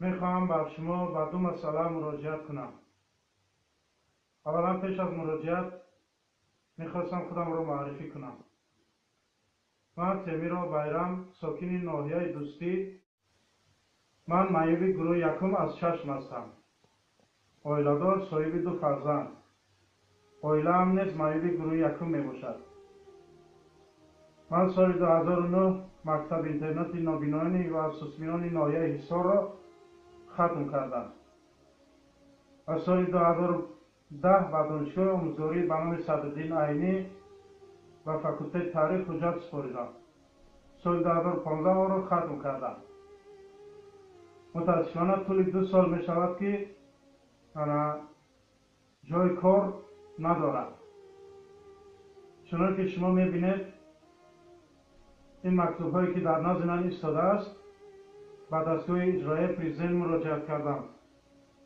Мехоҳам ба шумо ба ду масъала муроҷиат кунам. Аввалан, пеш аз муроҷиат мехостам худамро муаррифӣ кунам. Ман Темиров Байрам, сокини ноҳияи Дӯстӣ. Ман маъюби гурӯҳи якум аз чашм ҳастам. Оиладор, соҳиби ду фарзанд. Оилаам низ маъюби гурӯҳи якум мебошад. Ман соли 2009 мактаб-интернати нобиноёни ва сусбинони ноҳияи Ҳисорро хатм кардам ва соли 2010 ба Донишгоҳи омӯзгорӣ ба номи Садриддин Айнӣ ба факултети таърих ҳуҷҷат супоридам. Соли 2015 онро хатм кардам. Мутаассифона, тӯли 2 сол мешавад, ки ана ҷои кор надорам. Чунон ки шумо мебинед, ин мактубҳое, ки дар назди ман истодааст, ба дастгоҳи иҷроияи Президент муроҷиат кардам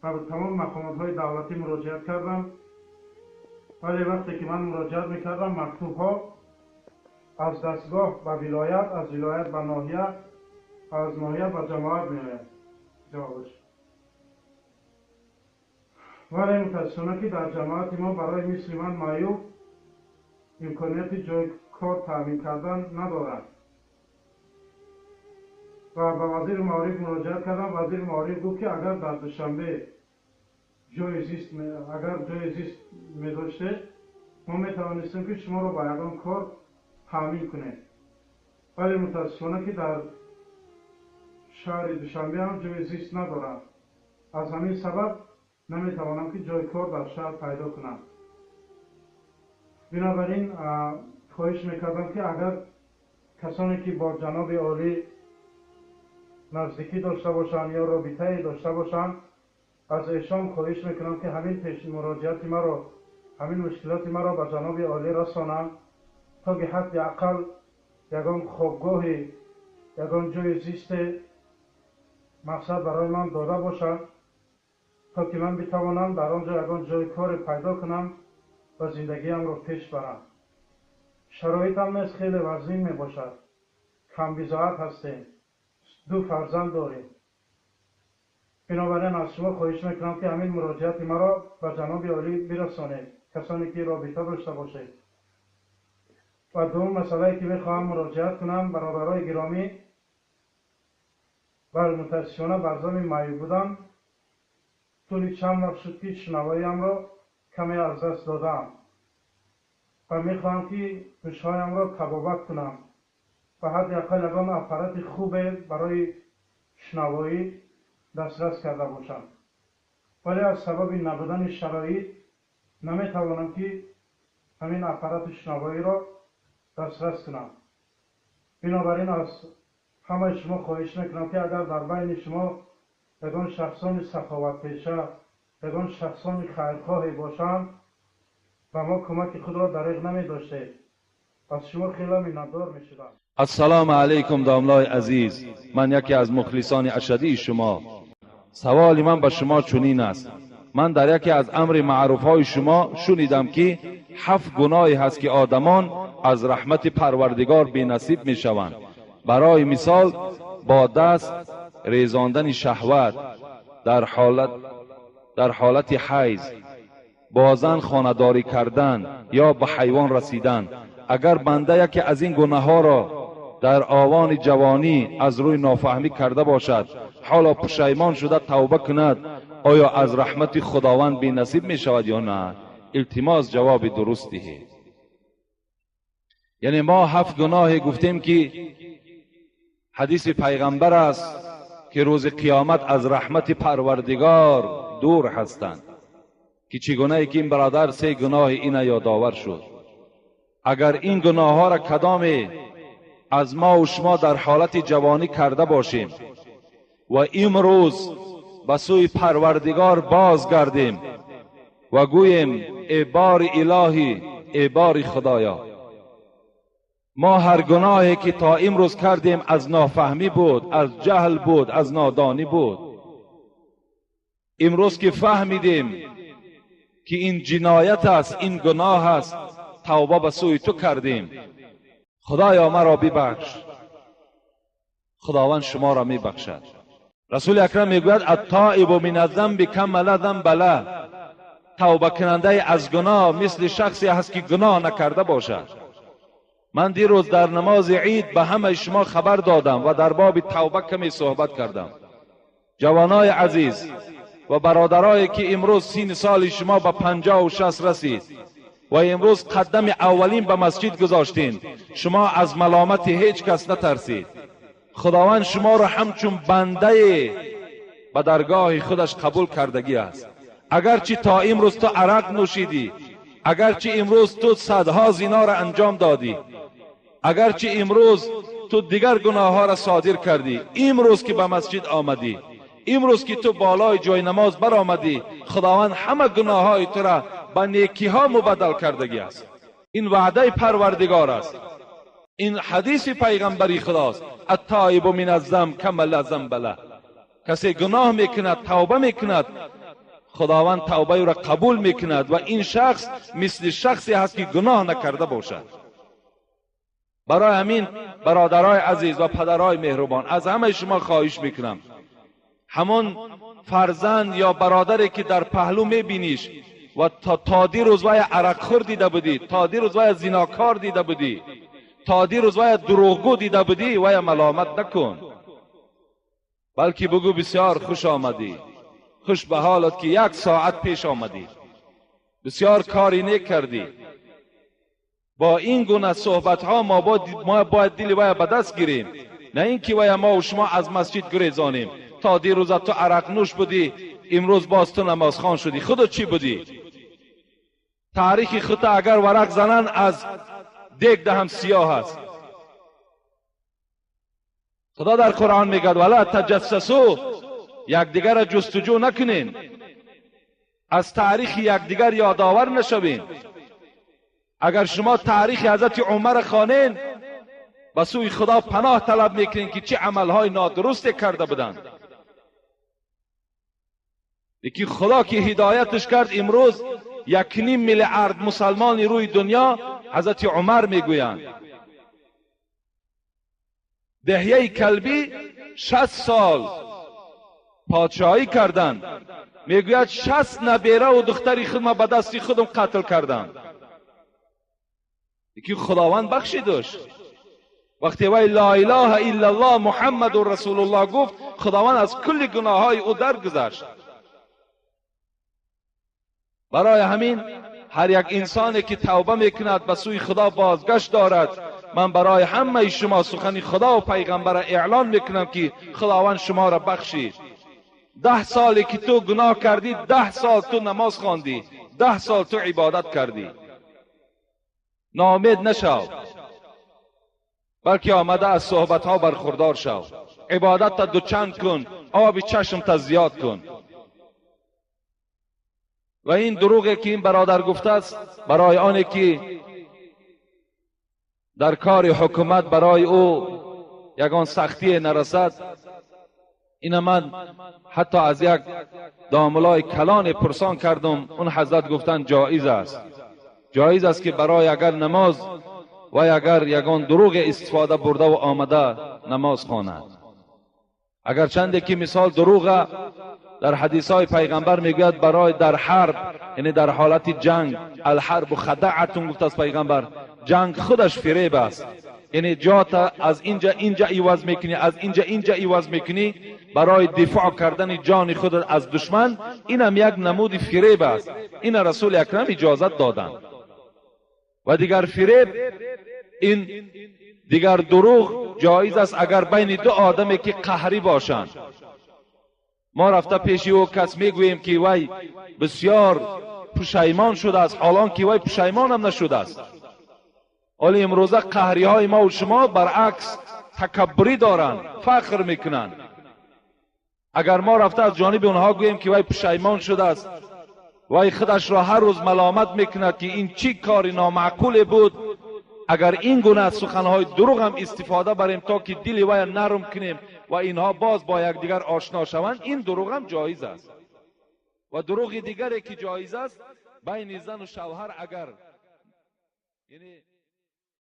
ва ба тамоми мақомотҳои давлатӣ муроҷиат кардам. Вале вақте ки ман муроҷиат мекардам, мактубҳо аз дастгоҳ ба вилоят, аз вилоят ба ноҳия, аз ноҳия ба ҷамоат меояд ҷавобаш. Вале мутаассифона, ки дар ҷамоати мо барои мисли ман маъюб имконияти ҷои кор таъмин кардан надорад. Ва ба вазири маориф муроҷиат кардам. Вазири маориф гуфт, ки агар дар Душанбе ҷои зист, агар ҷои зист медоштед, мо метавонистем, ки шуморо ба ягон кор таъмин кунем. Вале мутаассифона, ки дар шаҳри Душанбе ҳам ҷои зист надорам. Аз ҳамин сабаб наметавонам, ки ҷои кор дар шаҳр пайдо кунам. Бинобар ин хоҳиш мекардам, ки агар касоне, ки бо ҷаноби олӣ наздикӣ дошта бошанд ё робитае дошта бошанд, аз эшон хоҳиш мекунам, ки ҳамин пеш муроҷиати маро, ҳамин мушкилоти маро ба ҷаноби олӣ расонанд, то ки ҳадди ақал ягон хобгоҳе, ягон ҷои зисте мақсад барои ман дода бошанд, то ки ман битавонам дар он ҷо ягон ҷои коре пайдо кунам ва зиндагиамро пеш барам. Шароитам низ хеле вазнин мебошад. Камбизоат ҳастем, ду фарзанд дорем. Бинобар ин аз шумо хоҳиш мекунам, ки ҳамин муроҷиати маро ба ҷаноби олӣ бирасонед, касоне ки робита дошта бошед. Ва дуввум масъалае, ки мехоҳам муроҷиат кунам, бародарои гиромӣ, бар мутаассифона, бар зами маъюб будан, тӯли чанд вақт шуд, ки шунавоиамро каме аз даст додаам ва мехоҳам, ки гӯшҳоямро табобат кунам ва ҳадди ақал ягон аппарати хубе барои шунавоӣ дастрас карда бошам. Вале аз сабаби набудани шароит наметавонам, ки ҳамин аппарати шунавоиро дастрас кунам. Бинобар ин аз ҳамаи шумо хоҳиш мекунам, ки агар дар байни шумо ягон шахсони саховатпеша, ягон шахсони хайрхоҳе бошанд, ба мо кӯмаки худро дареғ намедоштед, аз шумо хеле миннатдор мешудам. Ассалому алайкум, домлои азиз. Ман яке аз мухлисони ашадии шумо. Саволи ман ба шумо чунин аст: ман дар яке аз амри маъруфҳои шумо шунидам, ки ҳафт гуноҳе ҳаст, ки одамон аз раҳмати Парвардигор бенасиб мешаванд. Барои мисол, бо даст резондани шаҳват дар ҳолати ҳайз, бо зан хонадорӣ кардан ё ба ҳайвон расидан. Агар банда яке аз ин гуноҳҳоро дар овони ҷавонӣ аз рӯи нофаҳмӣ карда бошад, ҳоло пушаймон шуда тавба кунад, оё аз раҳмати Худованд бенасиб мешавад ё на? Илтимос, ҷавоби дуруст диҳед. Яъне мо ҳафт гуноҳе гуфтем, ки ҳадиси пайғамбар аст, ки рӯзи қиёмат аз раҳмати Парвардигор дур ҳастанд, ки чӣ гунае ки ин бародар се гуноҳи ина ёдовар шуд. Агар ин гуноҳҳоро кадоме аз мо ва шумо дар ҳолати ҷавонӣ карда бошем ва имрӯз ба сӯи Парвардигор бозгардем ва гӯем: «Э бори илоҳӣ, э бори Худоё, мо ҳар гуноҳе ки то имрӯз кардем, аз нофаҳмӣ буд, аз ҷаҳл буд, аз нодонӣ буд. Имрӯз ки фаҳмидем, ки ин ҷиноят аст, ин гуноҳ аст, тавба ба сӯи ту кардем. Худоё, маро бибахш», Худованд шуморо мебахшад. رسول اکرم میگوید التائب من الذنب کما لا ذنب له، توبه کننده از گناه مثل شخصی هست که گناه نکرده باشد. من دیروز در نماز عید به همه شما خبر دادم و در باب توبه کمی صحبت کردم. جوانای عزیز و برادرایی که امروز سین سال شما به 50 و 60 رسید و امروز قدم اولین به مسجد گذاشتین، شما از ملامت هیچ کس نترسید. خداوند شما را همچون بنده به درگاه خودش قبول کردگی است. اگرچه تا امروز تو عرق نوشیدی، اگرچه امروز تو صدها زنا را انجام دادی، اگرچه امروز تو دیگر گناه ها را صادر کردی، امروز که به مسجد آمدی، امروز که تو بالای جای نماز برآمدی، خداوند همه گناه های تو را به نیکی ها مبدل کردگی است. این وعده پروردگار است، این حدیث پیغمبری خداست. التائب من الذنب کما لا ذنب له. کسی گناه میکند توبه میکند، خداوند توبه او را قبول میکند و این شخص مثل شخصی هست که گناه نکرده باشد. برای همین برادرای عزیز و پدرای مهربان، از همه شما خواهش میکنم همون فرزند یا برادری که در پهلو میبینیش و تا دیروز وی عرق خور دیده بودی، تا دیروز وی زیناکار دیده بودی، تا دیروز وی دروغگو دیده بودی، وی ملامت نکن، بلکه بگو بسیار خوش آمدی، خوش به حالت که یک ساعت پیش آمدی، بسیار کاری نیک کردی. با این گونه صحبت ها ما باید دل وی به دست گیریم، نه اینکه وی ما و شما از مسجد گریزانیم. تا دیروز تو عرق نوش بودی، امروز باز تو نمازخوان شدی، خودت چی بودی؟ تاریخ خودت اگر ورق زنن از دیگ دهم سیاه است. خدا در قرآن میگه ولا تجسسوا، یکدیگر را جستجو نکنین، از تاریخ یکدیگر یادآور نشوین. اگر شما تاریخ حضرت عمر خوانین، به سوی خدا پناه طلب میکنین که چه عملهای نادرست کرده بودند. یکی خدا که هدایتش کرد، امروز 1.5 میلیارد مسلمان روی دنیا حضرت عمر میگویند. دهیه کلبی 60 سال پادشاهی کردند، میگوید 60 نبیره و دختری خودم به دستی خودم قتل کردم. یکی خداوند بخشیدش. وقتی وی لا اله الا الله محمد رسول الله گفت، خداوند از کل گناه های او درگذشت. برای همین هر یک انسانی که توبه میکند به سوی خدا بازگشت دارد. من برای همه شما سخن خدا و پیغمبر اعلان میکنم که خداوند شما را بخشید. 10 سالی که تو گناه کردی، 10 سال تو نماز خواندی، 10 سال تو عبادت کردی. ناامید نشو، بلکه آمده از صحبت ها برخوردار شو. عبادت تا دوچند کن، آب چشم تا زیاد کن. و این دروغی که این برادر گفته است، برای آنه که در کار حکومت برای او یگان سختی نرسد، این من حتی از یک داملای کلان پرسان کردم، اون حضرت گفتن جایز است. جایز است که برای اگر نماز و اگر یگان دروغ استفاده برده و آمده نماز خواند. اگر چنده که مثال دروغ در حدیث های پیغمبر میگوید برای در حرب، یعنی در حالت جنگ، الحرب خدعتون گفت از پیغمبر، جنگ خودش فریب است. یعنی جات از اینجا اینجا عوض میکنی، از اینجا اینجا عوض میکنی برای دفاع کردن جان خود از دشمن، اینم یک نمود فریب است. این رسول اکرم اجازت دادن. و دیگر فریب، این دیگر دروغ جایز است اگر بین دو آدمی که قهری باشند. ما رفته پیش او کس میگوییم که وی بسیار پشیمان شده است، حالان که وی پشیمان هم نشده است. ولی امروزه قهری های ما و شما برعکس تکبری دارند، فخر میکنند. اگر ما رفته از جانب اونها گوییم که وی پشیمان شده است، وی خودش را هر روز ملامت میکند که این چی کار نامعقول بود، اگر این گونه از سخنهای دروغ هم استفاده بریم تا که دل وی نرم کنیم و اینها باز با یکدیگر آشنا شوند، این دروغ هم جایز است. و دروغ دیگری که جایز است بین زن و شوهر، اگر یعنی